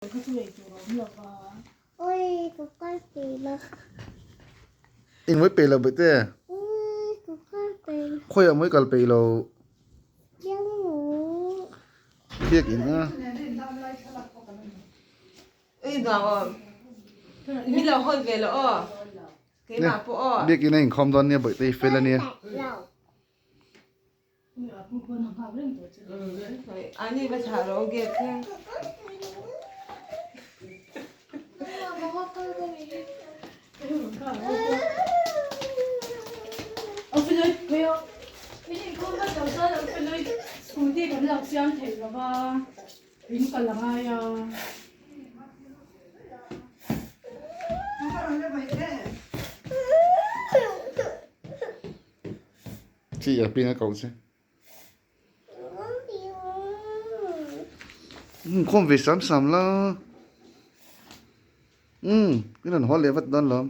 Kha chu ei tur a awm lo va. Ui ka kal pe lo. Engmai pe lo bawihte. Ui ka kal pe lo. Khawiah mawi kal pe lo. Chiang mu. Biak in a. Ei nuam aw. Mi lo hawi ve lo aw. Keimah pawh aw. Biak in a inkhawm dawn nia bawihte i fel ania. Ani va thlah rawh gate thleng. Scooty kan lo siam thei lo va, in kal a ngai a. Chi a pin a ko che. Khawm ve sam sam la. Umm, in rawn haw leh vat dawn lawm.